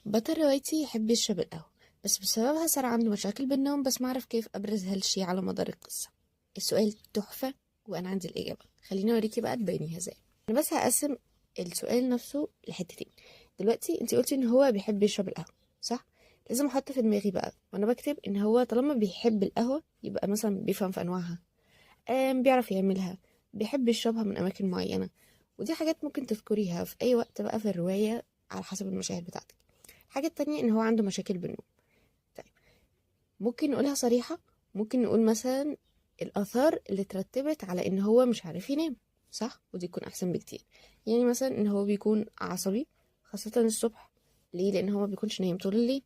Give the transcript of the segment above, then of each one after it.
بطل روايتي يحب يشرب القهوة، بس بسببها صار عنده مشاكل بالنوم، بس ما أعرف كيف أبرز هالشي على مدار القصة. السؤال تحفة وأنا عندي الإجابة، خليني أوريكي بقى تبينيها إزاي. أنا بس هقسم السؤال نفسه لحتتين. دلوقتي انتي قلتي إن هو بيحب يشرب القهوة، صح؟ لازم أحط في دماغي بقى وأنا بكتب إن هو طالما بيحب القهوة يبقى مثلا بيفهم في أنواعها، بيعرف يعملها، بيحب يشربها من أماكن معينة، ودي حاجات ممكن تذكريها في أي وقت بقى في الرواية على حسب المشاهد بتاعتك. الحاجة التانية إن هو عنده مشاكل بالنوم. طيب ممكن نقولها صريحة، ممكن نقول مثلا الآثار اللي ترتبت على إن هو مش عارف ينام، صح؟ ودي تكون أحسن بكتير. يعني مثلا إن هو بيكون عصبي خاصة الصبح، ليه؟ لأن هو ما بيكونش نايم طول الليل.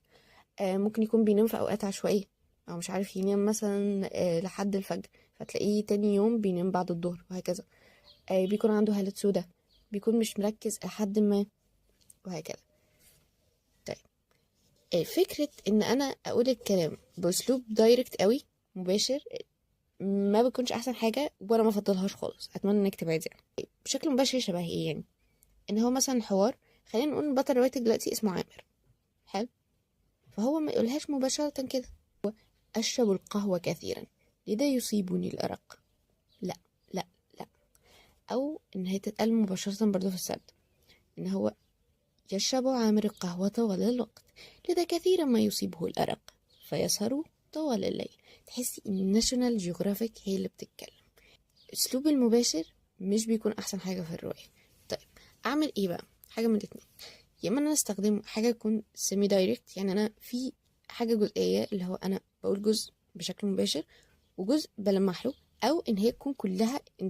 ممكن يكون بينام في أوقات عشوائية أو مش عارف ينام مثلا لحد الفجر، فتلاقيه تاني يوم بينام بعد الظهر وهكذا. بيكون عنده هالات سودة، بيكون مش مركز لحد ما، وهكذا. طيب فكرة إن أنا أقول الكلام بأسلوب direct قوي مباشر ما بتكونش أحسن حاجة، وأنا ما أفضلهاش خالص، أتمنى إنك تبعدي عنها. بشكل مباشر شبه إيه يعني؟ إن هو مثلا حوار، خلينا نقول بطل روايتك دلوقتي اسمه عامر، حلو؟ فهو ما يقولهاش مباشرة كده، هو أشرب القهوة كثيرا لذا يصيبني الأرق، لا لا لا. أو إن هي تتقال مباشرة برضو في السرد، إن هو يشرب عامر القهوة طوال الوقت لذا كثيرا ما يصيبه الأرق فيسهر طوال الليل. تحسي إن ناشونال جيوغرافيك هي اللي بتتكلم. الأسلوب المباشر مش بيكون أحسن حاجة في الرواية. طيب أعمل إيه بقى؟ حاجة من الاتنين، يا إما أنا أستخدم حاجة تكون semi direct، يعني أنا في حاجة جزئية اللي هو أنا بقول جزء بشكل مباشر وجزء بلمح له، أو إن هي تكون كلها